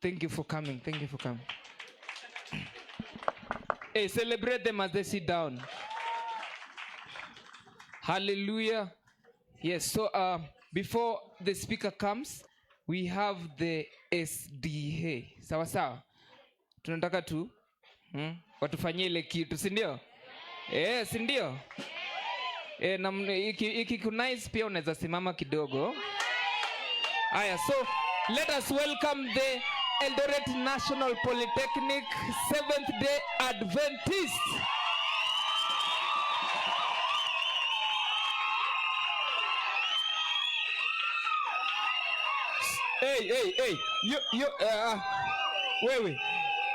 Thank you for coming. Thank you for coming. Hey, celebrate them as they sit down. Hallelujah. Yes, so before the speaker comes, we have the SDA. Sawa sawa. Tunataka tu watufanyie ile kitu, si ndio? Si ndio? Na nice pia unaweza simama kidogo. Aya, so let us welcome the Eldoret National Polytechnic Seventh Day Adventists. Hey. Wewe.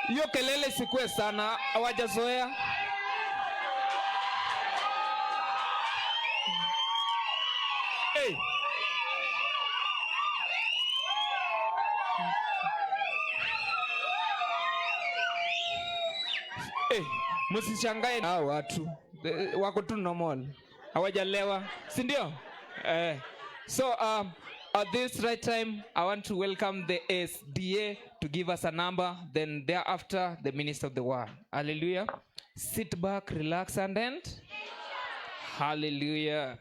Hiyo kelele sikue sana, hawajazoea. Hey. Msishangae na watu. Wako tu normal. Hawajalewa, si ndio? So at this right time, I want to welcome the SDA to give us a number. Then thereafter, the minister of the word. Hallelujah. Sit back, relax, and end. Hallelujah.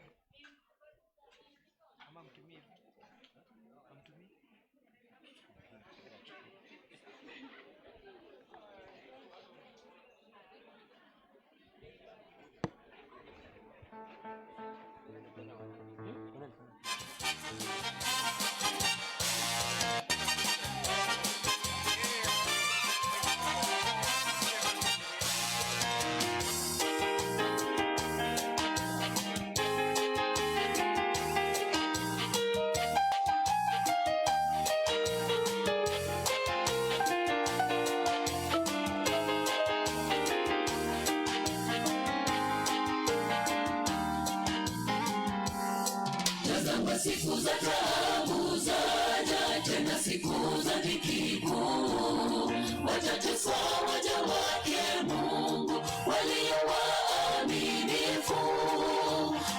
Siku za taabu zaja, tena siku za dhiki kuu. Watateswa waja wake Mungu walio waaminifu,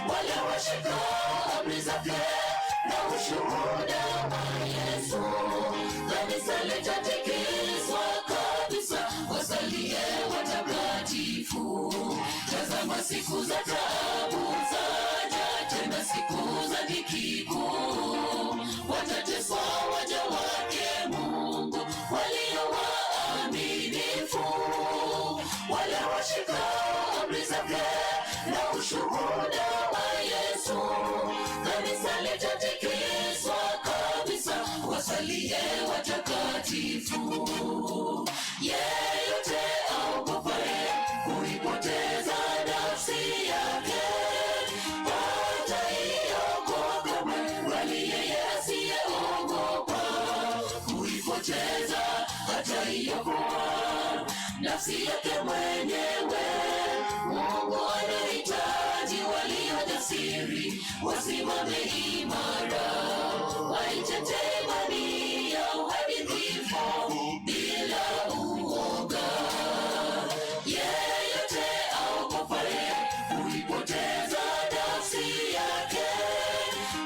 wale washikao amri zake na ushuhuda wa Yesu. Kanisa litatikiswa kabisa, wasalie watakatifu. Tazama siku za taabu zaja, tena siku za dhiki kuu. Watateswa waja wake Mungu walio waaminifu, wale washikao amri zake na ushuhuda wa Yesu. Kanisa litatikiswa kabisa, wasalie watakatifu. Yeyote aogopaye kuipoteza nafsi yake hataiokoa kamwe, bali yeye asiyeogopa kuipoteza hataiokoa nafsi yake mwenyewe. Mungu anahitaji walio jasiri, wasimame imara, waitetee imani yao hadi kifo bila uoga. Yeyote aogopaye kuipoteza nafsi yake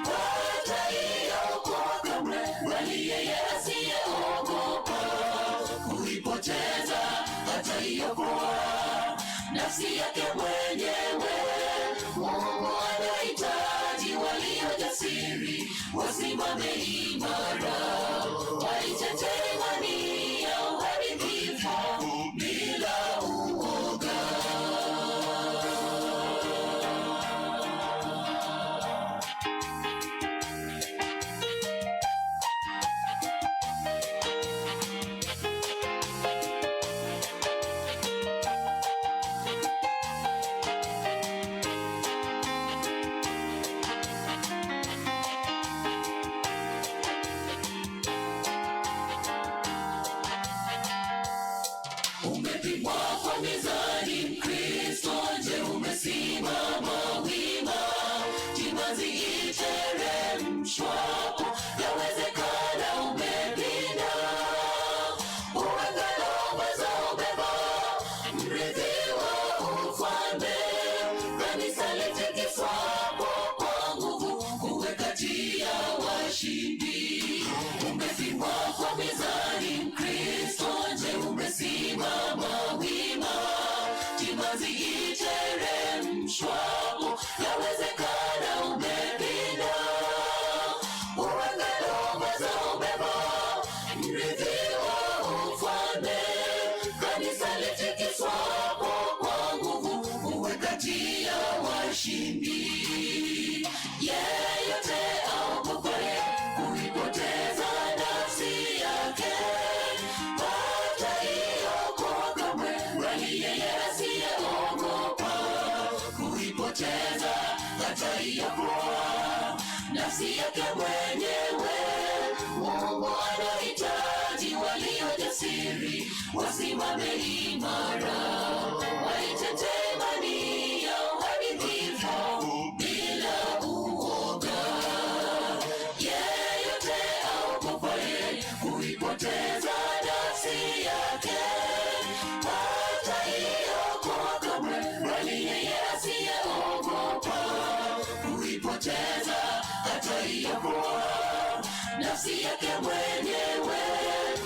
hataiokoa kamwe, bali yeye asiyeogopa kuipoteza hataiokoa nafsi yake mwenyewe. Mungu anahitaji walio jasiri, wasimame imara, waitetee imani yao hadi kifo bila uoga. Umepimwa kwa mizani Mkristo, je, umesimama wima? Timazi iteremshwapo, yawezekana umepinda. Uwegalombaza ubeba mrithi wa ufalme. Kanisa litikiswapo kwa nguvu, uwe kati ya washindi. Umepimwa kwa mizani mrithi wa ufalme. Kanisa litikiswapo kwa nguvu, uwe kati ya washindi. Yeyote aogopaye kuipoteza nafsi yake, hataiokoa kamwe, bali yeye asiyeogopa kuipoteza hataiokoa nafsi yake mwenyewe. Mungu anahitaji walio jasiri, wasimame imara, waitetee imani yao hadi kifo bila uoga. Yeyote aogopaye kuipoteza nafsi yake, hataiokoa kamwe, bali yeye asiyeogopa kuipoteza hataiokoa nafsi yake mwenyewe.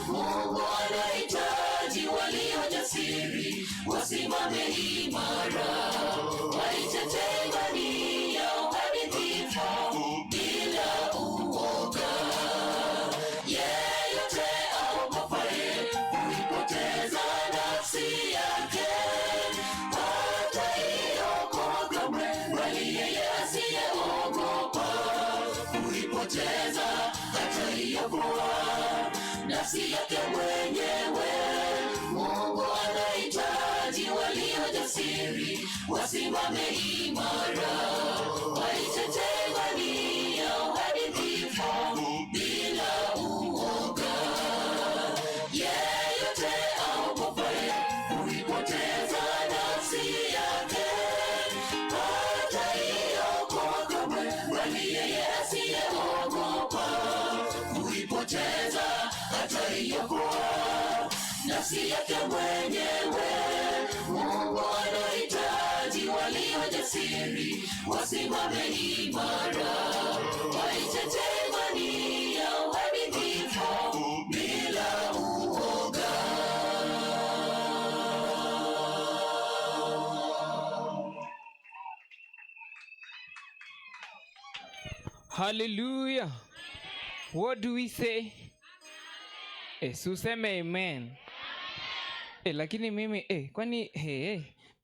Mungu anahitaji walio jasiri, wasimame imara, waitetee imani yao hadi kifo bila uoga. Yeyote aogopaye kuipoteza nafsi yake, hataiokoa kamwe, bali yeye asiyeogopa kuipoteza hataiokoa nafsi yake mwenyewe. Mungu anahitaji walio jasiri, wasimame imara, waitetee imani yao hadi kifo bila uoga. Yeyote aogopaye kuipoteza nafsi yake, hataiokoa kamwe, bali yeye asiyeogopa kuipoteza hataiokoa nafsi yake mwenyewe. Mungu anahitaji walio jasiri, wasimame imara, waitetee imani yao hadi kifo bila uoga. Hallelujah. What do we say? Suseme amen. Lakini mimi kwani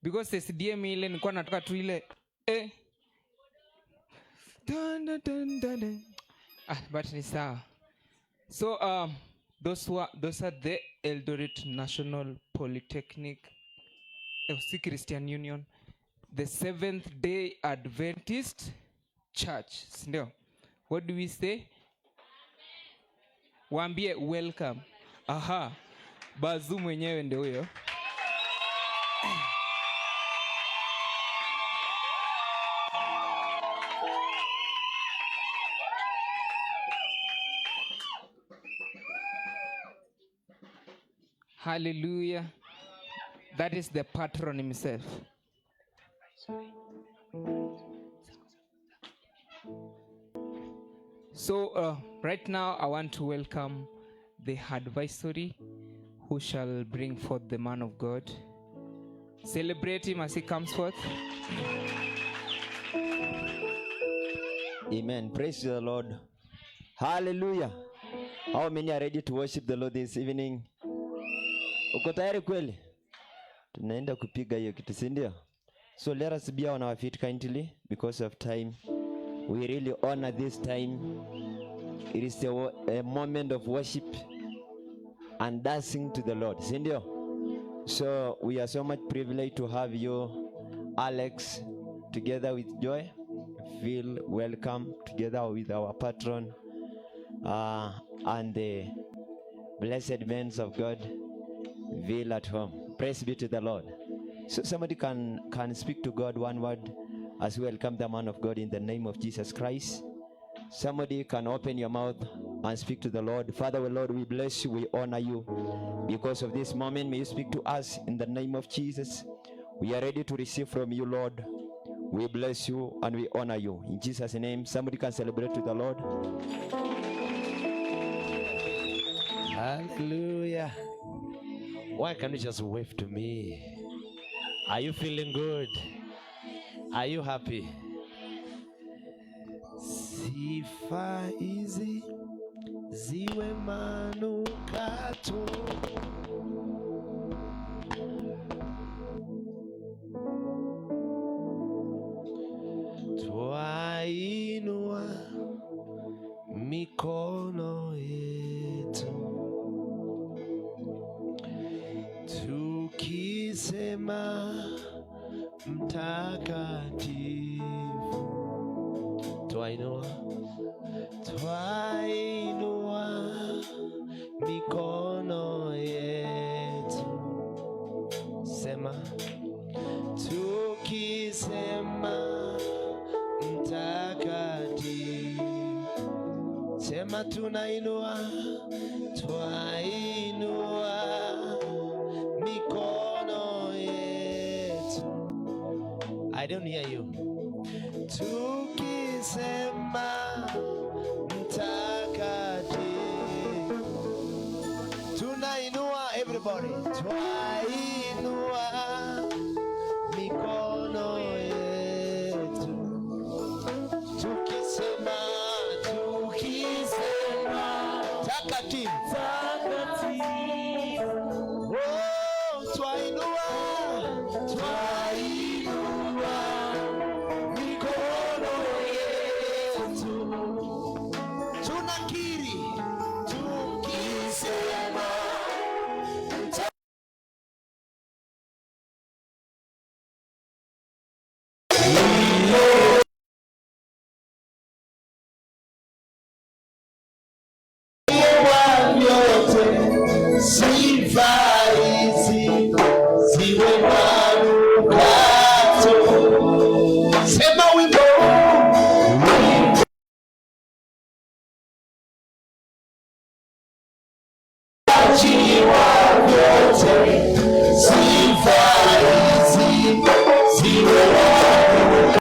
because SDM ile nilikuwa nataka tu ile but ni sawa. So those are the Eldoret National Polytechnic Christian Union, the Seventh-day Adventist Church. Ndio. What do we say? Waambie welcome. Aha. Bazu mwenyewe ndio huyo. Hallelujah. That is the patron himself. So right now I want to welcome the advisory who shall bring forth the man of God. Celebrate him as he comes forth. Amen. Praise the Lord. Hallelujah. How many are ready to worship the Lord this evening? Uko tayari kweli? Tunaenda kupiga hiyo kitu, si ndio? So let us be on our feet kindly because of time. We really honor this time. It is a moment of worship and dancing to the Lord, si ndio? So we are so much privileged to have you, Alex, together with Joy. Feel welcome together with our patron and the blessed men of God. Feel at home. Praise be to the Lord. So somebody can speak to God one word as we welcome the man of God in the name of Jesus Christ. Somebody can open your mouth and speak to the Lord. Father, Lord, we bless you, we honor you. Because of this moment, may you speak to us in the name of Jesus. We are ready to receive from you, Lord. We bless you and we honor you. In Jesus' name, somebody can celebrate to the Lord. Hallelujah. Why can't you just wave to me? Are you feeling good? Are you happy? Sifa hizi ziwe manukato tukisema mtakatifu, twainua mikono yetu, sema tukisema mtakatifu, sema twainua mikono yetu. I don't hear you. Tukisema mtakatifu, tunainua, everybody, twainua mikono yetu, tukisema takatifu, oh, twainua mikono yetu, tunakiri tukisema sifa hizi ziwe manukato. Sema wimbo achiwa vyote, sifa hizi ziwe manukato.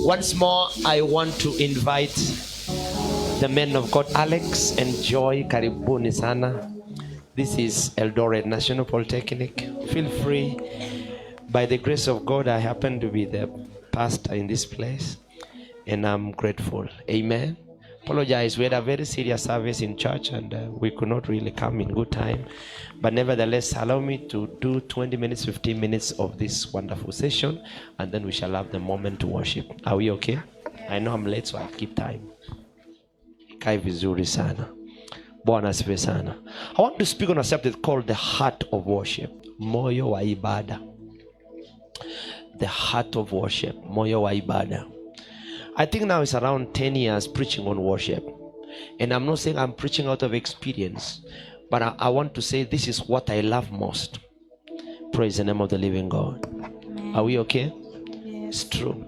Once more, I want to invite the men of God, Alex and Joy. Karibuni sana. This is Eldoret National Polytechnic. Feel free. By the grace of God, I happen to be the pastor in this place, and I'm grateful. Amen. Apologize. We had a very serious service in church, and we could not really come in good time. But nevertheless, allow me to do 20 minutes, 15 minutes of this wonderful session, and then we shall have the moment to worship. Are we okay? I know I'm late, so I'll keep time. Kai vizuri sana. Bwana asifiwe sana. I want to speak on a subject called the heart of worship. Moyo wa ibada. The heart of worship. Moyo wa ibada. I think now it's around 10 years preaching on worship. And I'm not saying I'm preaching out of experience, but I want to say this is what I love most. Praise the name of the living God. Are we okay? It's true.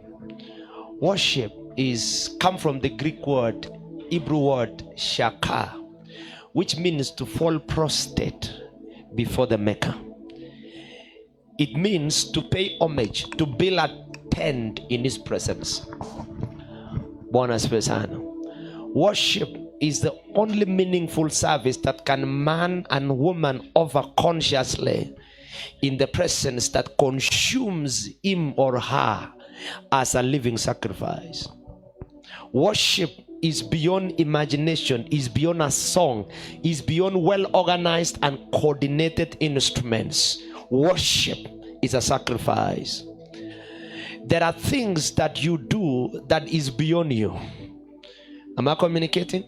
Worship is come from the Greek word, Hebrew word shaka, which means to fall prostrate before the Maker. It means to pay homage, to build a tent in his presence. Bwana asifiwe sana. Worship is the only meaningful service that can man and woman offer consciously in the presence that consumes him or her as a living sacrifice. Worship is beyond imagination, is beyond a song, is beyond well-organized and coordinated instruments. Worship is a sacrifice. There are things that you do that is beyond you. Am I communicating?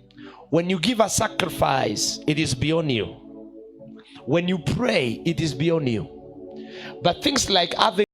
When you give a sacrifice, it is beyond you. When you pray, it is beyond you. But things like having